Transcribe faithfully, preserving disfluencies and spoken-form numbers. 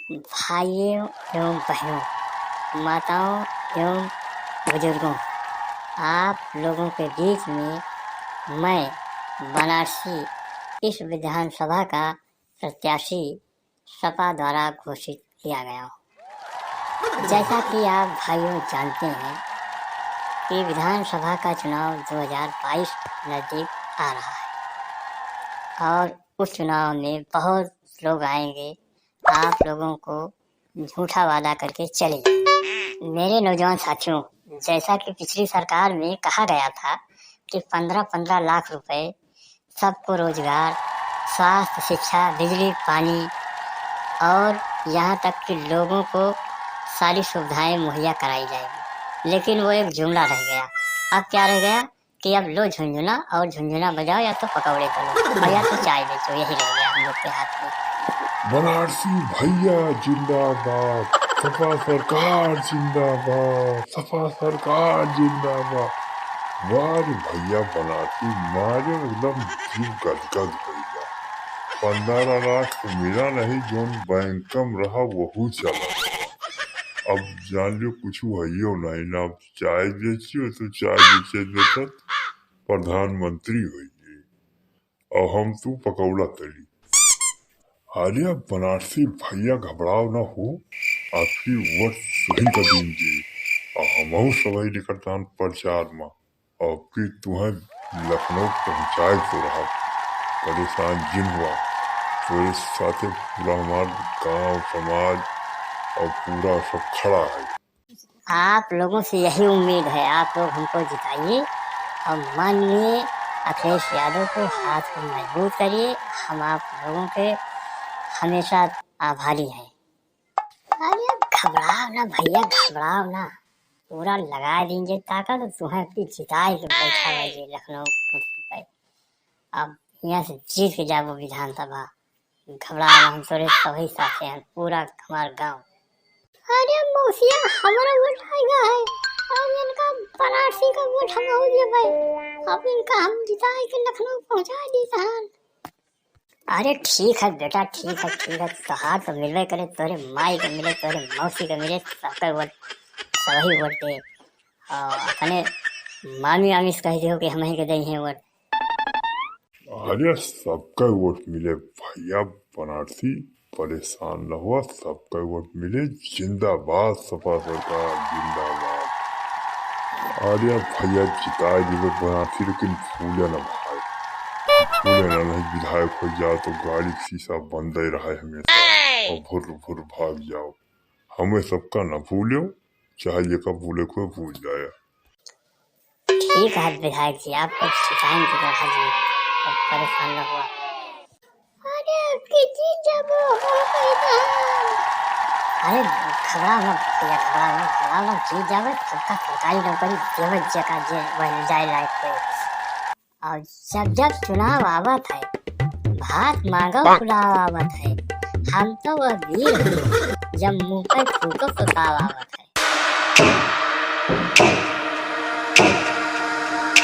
भाइयों एवं बहनों, माताओं एवं बुजुर्गों, आप लोगों के बीच में मैं बनारसी इस विधानसभा का प्रत्याशी सपा द्वारा घोषित किया गया हूँ। जैसा कि आप भाइयों जानते हैं कि विधानसभा का चुनाव दो हज़ार बाईस नजदीक आ रहा है और उस चुनाव में बहुत लोग आएंगे, आप लोगों को झूठा वादा करके चले जाएंगे। मेरे नौजवान साथियों, जैसा कि पिछली सरकार में कहा गया था कि पन्द्रह पन्द्रह लाख रुपए सबको रोजगार, स्वास्थ्य, शिक्षा, बिजली, पानी और यहाँ तक कि लोगों को सारी सुविधाएं मुहैया कराई जाएगी, लेकिन वो एक जुमला रह गया। अब क्या रह गया कि अब लो झुनझुना और झुनझुना बजाओ, या तो पकौड़े तलो और या तो चाय बेचो, यही रह गया हम लोग के हाथ में। बनारसी भैया जिंदाबाद, सपा सरकार जिंदाबाद, सपा सरकार जिंदाबाद। वाह रे भैया बनारसी, मारे एकदम जीव गदगद भैया। पन्द्रह लाख तो मिला नहीं, जोन बैंक में रहा वहू चला गया। अब जान लियो कुछ हइयो नहीं ना, अब चाय बेचियो तो चाय बेचे बेचत प्रधानमंत्री होइए और हम तू पकौड़ा तली। अरे अब बनारसी भैया घबराओ ना हो, आपकी वोट सुहिन का दिन जी और हमहू सवाई लेकर तान प्रचार में। अब की तुहें लखनऊ पहुँचाए तो रहा, परेशान जिन हुआ, तोरे साथे पूरा हमार गांव समाज और पूरा सब खड़ा है। आप लोगों से यही उम्मीद है, आप लोग हमको जिताइए और माननीय अखिलेश यादव के हाथ को मजबूत करिए। हम आप लोगों के हमेशा आभारी हैं। अरे घबराओ ना भैया, घबराओ ना, पूरा लगा देंगे ताकत, तुहें भी जिताए के बैठा है ये लखनऊ कुर्सी पे। अब यहाँ से जीत के जाबो विधानसभा। घबरा ना, हम तोरे सभी साथे हैं, पूरा हमार गांव। अरे मौसिया, हमरा वोट आएगा है। अब इनका बनारसी का वोट हम हो लेबै। अब इनका हम जिताए के लखनऊ पहुँचा दी तहान। अरे ठीक है बेटा, ठीक है, ठीक है, तोहार तो मिलबे करे, तोरे माई के मिले, तोरे मौसी के मिले, सबका वोट, सभी वोट दे। और अपने मामी वामी से कह दियो कि हम ही के दई हैं वोट। अरे सबका वोट मिले भैया बनारसी, परेशान न हुआ, सबका वोट मिले। जिंदाबाद सपा सरकार, जिंदाबाद। अरे भैया जिताए दिलो बनारसी, लेकिन भूले ना भाई, भूले ना, नहीं विधायक हो जाओ तो गाड़ी के शीशा बंद ही रहा है हमेशा और भुर भुर भाग जाओ। हमें सबका ना भूलो, चाहे जेका भूले को भूल जाए। ठीक है विधायक जी, आपको जिताएंगे गधा जी, अब परेशान न हुआ। अरे, अब की जीत जाबो, हो गई बहन। अरे, घबराओ ना भैया, घबराओ ना, घबराओ ना, जीत जाबो, सबका सरकारी नौकरी देवे जेका जे वह जाए लायक कोई। और जब जब चुनाव आवत है, भात मांगो पुलाव आवत है, हम तो वह वीर हैं, जब मुंह पे थूको तो ताव आवत है।